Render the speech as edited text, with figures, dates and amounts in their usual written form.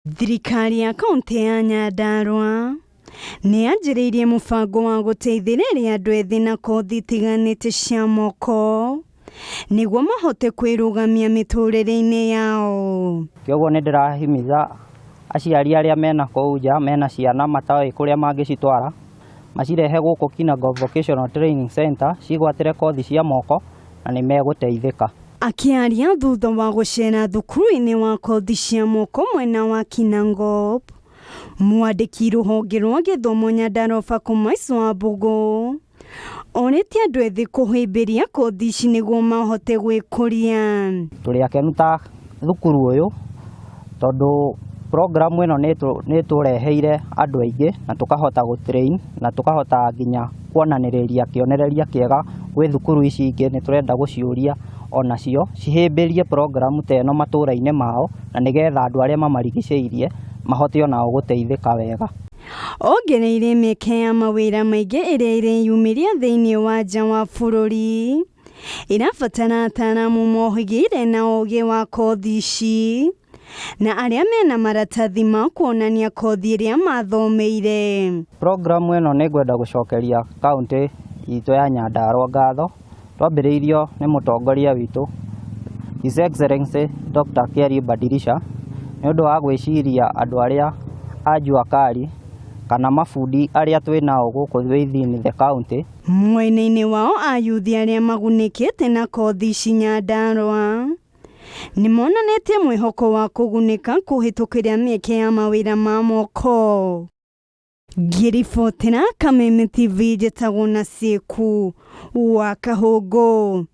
Thirikari ya kaũntĩ ya Nyandarua nĩ yanjĩrĩirie mũbango wa gũteithĩrĩria andũ ethĩ na kothi itiganĩte cia moko nĩguo mahote kwĩrũgamia mĩtũrĩre-inĩ yao. Kĩoguo nĩ ndĩrahimiza aciari arĩa mena kũu nja mena ciana matoĩ kũrĩa mangĩcitwara, macirehe gũkũ Kinangop Vocational Training Center cigwatĩre kothi cia moko na nĩ megũteithĩka. Akĩaria thutha wa gũcera thukuru-inĩ wa kothi cia moko mwena wa Kinangop, mwandĩki rũhonge rwa gĩthomo Nyandarua Bakumaisu Wambũgũ orĩtie andũ ethĩ kũhĩmbĩria kothi ici nĩguo mahote gwĩkũria. Tũrĩ akenu ta thukuru ũyũ tondũ program ĩno nĩ ĩtũreheire andũ aingĩ na tũkahota gũ train na tũkahota nginya kuonanĩrĩria kĩonereria kĩega gwĩ thukuru ici ingĩ. Nĩ tũrenda gũciũria onacio cihĩmbĩrie program ta ĩno matũra-inĩ mao na nĩgetha andũ arĩa mamarigicĩirie mahote onao gũteithĩka wega. Ongereire mĩeke ya mawĩra maingĩ ĩrĩa ĩreyumĩria thĩinĩ wa nja wa bũrũri ĩrabatara ataaramu mohĩgĩire na ũgĩ wa kothi ici na arĩa mena maratathi ma kuonania kothi ĩrĩa mathomeire. Program ĩno nĩ ngwenda gũcokeria kaũntĩ itũ ya Nyandarua ngatho. Twambĩrĩirio nĩ mũtongoria witũ His Excellency Dr. Kiarie Badilisha nĩ ũndũ wa gwĩciria andũ arĩa a jua kali kana mabundi arĩa twĩ nao gũkũ within the county. Mwena-inĩ wao ayuthi arĩa magunĩkĩte na kothi ici Nyandarua nĩ monanĩtie mwĩhoko wa kũgunĩka kũhĩtũkĩra mĩeke ya mawĩra ma moko. Ngĩribotera Kameme TV njĩtagwo Nasieku wa Kahũngũ.